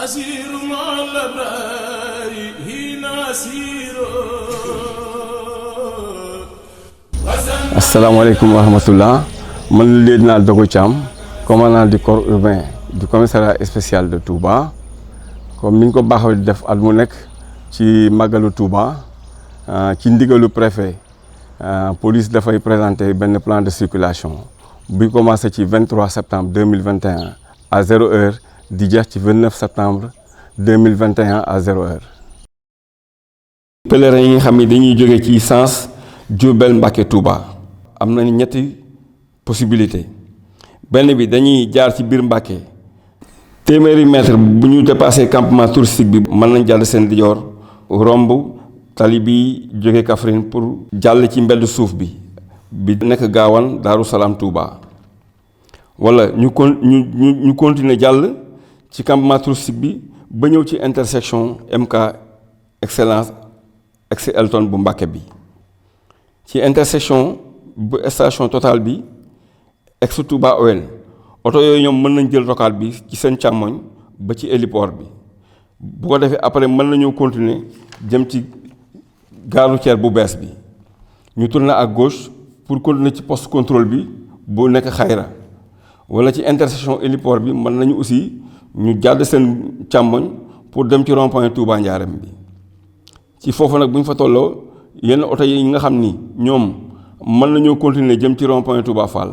أسير مع الأبرار هنا أسير. Asalaamaaleykum wa rahmatullah, man lieutenant Dogo Thiam, commandant du corps urbain du commissariat spécial de Touba. Comme ni ñu ko baaxoo di def at mu nekk ci màggalu Touba ci ndigalu préfet police dafay présenter benn plan de circulation bi commencé ci 23 septembre 2021 à 0 heure di jeex ci 29 septembre 2021 à 0 heure. Pèlerins yi nga xam ne dañuy jóge ci sens Diourbel Mbacké Touba am nañu ñetti possibilité benn bi dañuy jaar ci biir Mbacké téeméeri mètre bu ñu dépassé campement touristique bi mën nañ jàll seen ndijoor romb tali bi jóge Kaffrine pour jàll ci mbedd suuf bi nekk Gaawaan Daaru Salaam Touba wala ñu continuer jàll ci campement touristique bi ba ñëw ci intersection MK Excellence ex Elton bu Mbacké bi ci intersection bu station Total bi ex Touba Oil oto yooyu ñoom mën nañ jël rocade bi ci seen càmmoñ ba ci héliport bi bu ko defee après mën nañoo continuer jëm ci gare routière bu bees bi ñu tourner à gauche pour continuer ci poste contrôle bi bu nekk Xayra wala ci intersection héliport bi mën nañu aussi ñu jàdd seen càmmoñ pour dem ci rond-point Touba Ndiarème bi ci foofu nag bu ñu fa tolloo yenn oto yi nga xam ni ñoom mën nañoo continuer jëm ci rond-point Touba Fall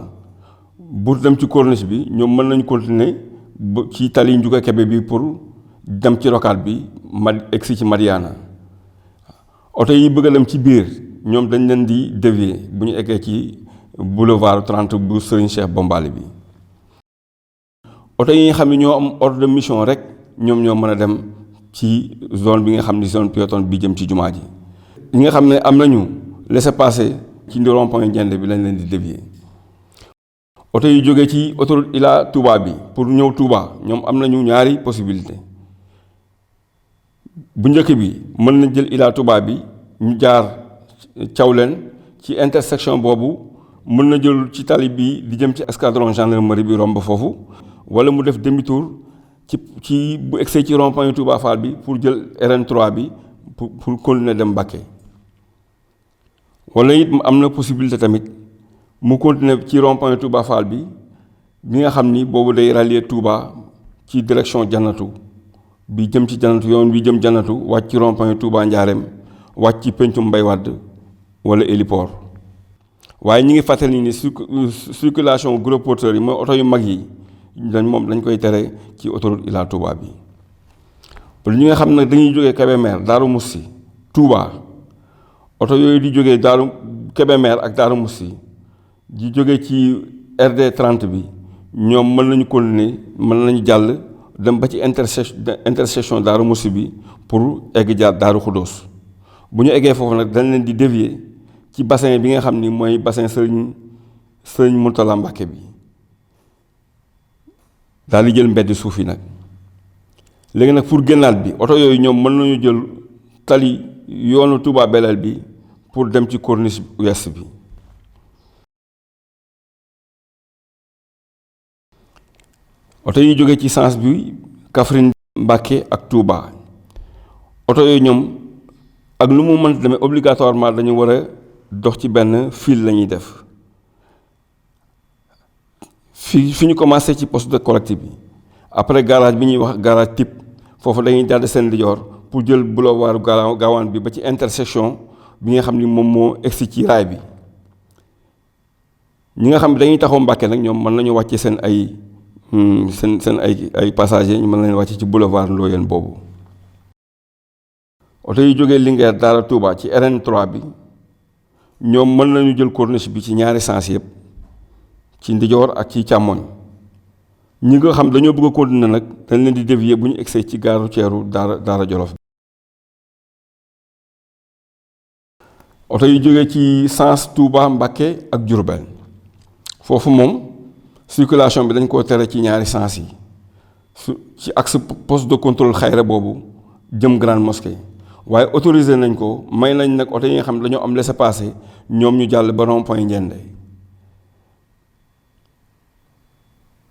bu dem ci corniche bi ñoom mën nañu continuer ba ci tali Ndiouga Kébé bi pour dem ci rocade bi egsi ci Madiana oto yi bëgg a dem ci biir ñoom dañ leen di dévier bu ñu eggee ci boulevard 30 bu Serigne Cheikh Bombali bi oto yi nga xam ne ñoo am ordre de mission rek ñoom ñoo mën a dem ci zone bi nga xam ni zone piétonne bi jëm ci jumaa ji ñi nga xam ne am nañu laissez-passer ci rond-point Ndiendé bi lañ leen di dévier oto yi jógee ci autoroute Ila Touba bi pour ñëw Touba ñoom am nañu ñaari possibilité bu njëkk bi mën nañ jël Ila Touba bi ñu jaar Thiawlène ci intersection boobu mën na jël ci tali bi di jëm ci escadron gendarmerie bi romb foofu wala mu def demi-tour ci bu egsee ci rond-point Touba Fall bi pour jël RN3 bi pour continuer dem Mbacké wala it am na possibilité tamit mu continuer ci rond-point Touba Fall bi nga xam ni boobu day rallier Touba ci direction Jannatu bi jëm ci Jannatu yoon bi jëm Jannatu wàcc ci rond-point Touba Ndiarème wàcc ci pencum Mbay Wadd wala héliport waaye ñi ngi fàttali ni circulation gros porteurs yi mooy oto yu mag yi dañ koy tere ci autoroute Ila Touba bi pour ñi nga xam ne dañuy jógee Kébémer Daaru Musti Touba oto yooyu di jógee Daaru Kébémer ak Daaru Musti di jógee ci RD 30 bi ñoom mën nañu continuer mën nañu jàll dem ba ci intersection Daaru Musti bi pour egg jaar Daaru Xudóos bu ñu eggee foofu nag dañ leen di dévier ci bassin bi nga xam ni mooy bassin Sëriñ Mourtala Mbacké bi daal di jël mbedd suuf yi nag léegi nag pour génnaat bi oto yooyu ñoom mën nañu jël tali yoonu Touba Belel bi pour dem ci corniche ouest bi oto yi jóge ci sens bi Kaffrine Mbacké ak Touba oto yooyu ñoom ak lu mu mën demee obligatoirement dañu war a dox ci benn fil la ñuy def fi ñu commencé ci poste de collecte bi après garage bi ñuy wax garage type foofu dañuy jàdd seen ndijoor pour jël boulevard Gaawaan bi ba ci intersection bi nga xam ni moom moo egsi ci raay bi ñi nga xam ne dañuy taxaw Mbacké nag ñoom mën nañu wàcce seen ay passagers ñu mën nañu wàcce ci boulevard Ndoyeen boobu oto yi jógee Linguère Daara Touba ci RN3 bi ñoom mën nañu jël corniche bi ci ñaari sens yëpp ci ndijoor ak ci càmmoñ ñi nga xam dañoo bëgg a continuer nag dañ leen di dévier bu ñu egsee ci gare routière Daara Jolof oto yi jógee ci sens Touba Mbacké ak Diourbel foofu moom circulation bi dañ koo tere ci ñaari sens yi ci axe poste de contrôle Xayra boobu jëm Grande Mosquée waaye autorisé nañ ko may nañ nag oto yi nga xam dañoo am laissez-passer ñoom ñu jàll ba rond-point Ndiendé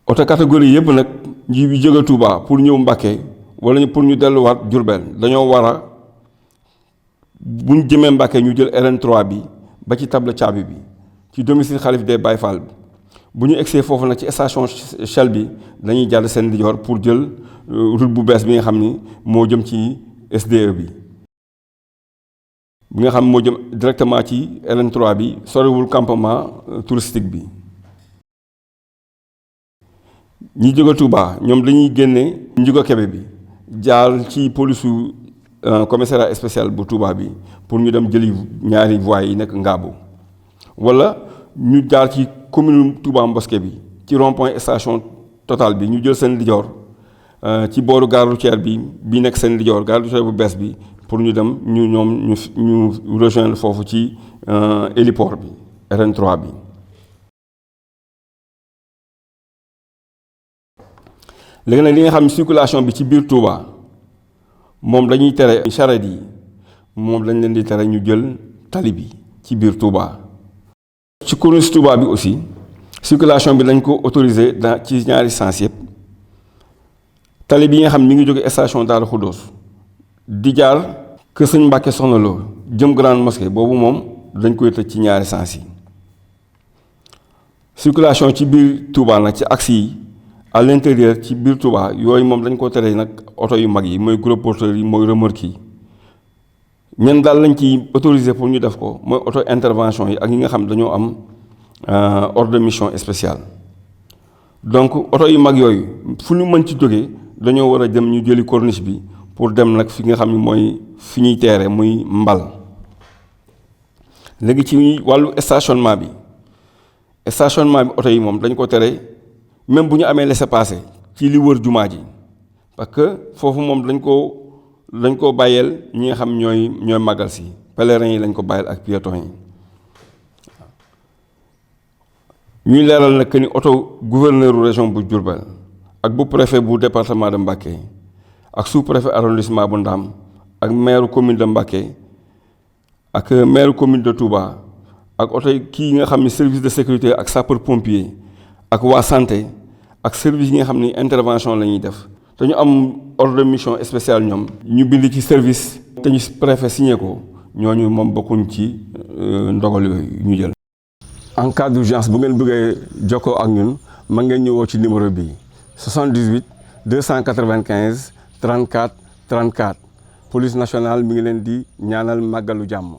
oto catégorie yëpp nag ji bi jóge Touba pour ñëw Mbacké wala pour ñu delluwaat Diourbel dañoo war a bu ñu jëmee Mbàkke ñu jël RN3 bi ba ci table caabi bi ci domicile xalif des Baye Fall bi bu ñu egsee foofu nag ci station Shell bi dañuy jàll seen ndijoor pour jël route bu bees bi nga xam ni moo jëm ci SDE bi nga xam moo jëm directement ci RN3 bi soriwul campement touristique bi. ñi jóge Touba ñoom dañuy génne Ndiouga Kébé bi jaar ci polisu commissariat spécial bu Touba bi pour ñu dem jëli ñaari voies yi nekk Ngaabu wala ñu jaar ci commune Touba Mosquée bi ci rond-point station Total bi ñu jël seen ndijoor ci booru gare routière bi nekk seen ndijoor gare routière bu bees bi pour ñu dem ñu rejoindre foofu ci héliport bi RN3 bi. léegi nag li nga xam circulation bi ci biir Touba moom dañuy tere charrette yi moom dañ leen di tere ñu jël tali bi ci biir Touba. ci corniche Touba bi aussi circulation bi dañ ko autorisé ci ñaari sens yëpp tali bi nga xam mi ngi jóge station Darou Khoudoss di jaar Kër Sëñ Mbàkke Soxna Lo jëm Grande Mosquée boobu moom dañ koy tëj ci ñaari sens yi. circulation ci biir Touba nag ci axe yi à l'intérieur ci biir Touba yooyu moom dañ ko tere nag oto yu mag yi mooy gros porteurs yi mooy remorque yi ñen daal lañ ci autorisé pour ñu def ko mooy auto intervention yi ak ñi nga xam dañoo am ordre de mission spéciale. donc oto yu mag yooyu fu ñu mën ci jógee dañoo war a dem ñu jëli corniche bi pour dem nag fi nga xam ne mooy fi ñuy teere muy Mbal. léegi ci wàllu stationnement bi oto yi moom dañ ko tere. même bu ñu amee laissez-passer ci li wër jumaa ji parce que foofu moom dañ koo bàyyeel ñi nga xam ñooy màggal si pèlerins yi lañ ko bàyyeel ak piétons yi ñuy leeral nag que ni oto gouverneur région bu Diourbel ak bu préfet bu département de Mbacké ak sous-préfet arrondissement bu Ndam ak maire commune de Mbacké ak maire commune de Touba ak oto kii nga xam ni service de sécurité ak sapeur pompier ak waa santé ak service yi nga xam ni intervention la ñuy def te ñu am ordre de mission spéciale ñoom ñu bind ci service te ñu préfet signé ko ñooñu moom bokkuñ ci ndogal yooyu ñu jël. en cas d'urgence bu ngeen bëggee jokkoo ak ñun mën ngeen ñëwoo ci numéro bi 78 295 34 34 police nationale mi ngi leen di ñaanal màggalu jàmm.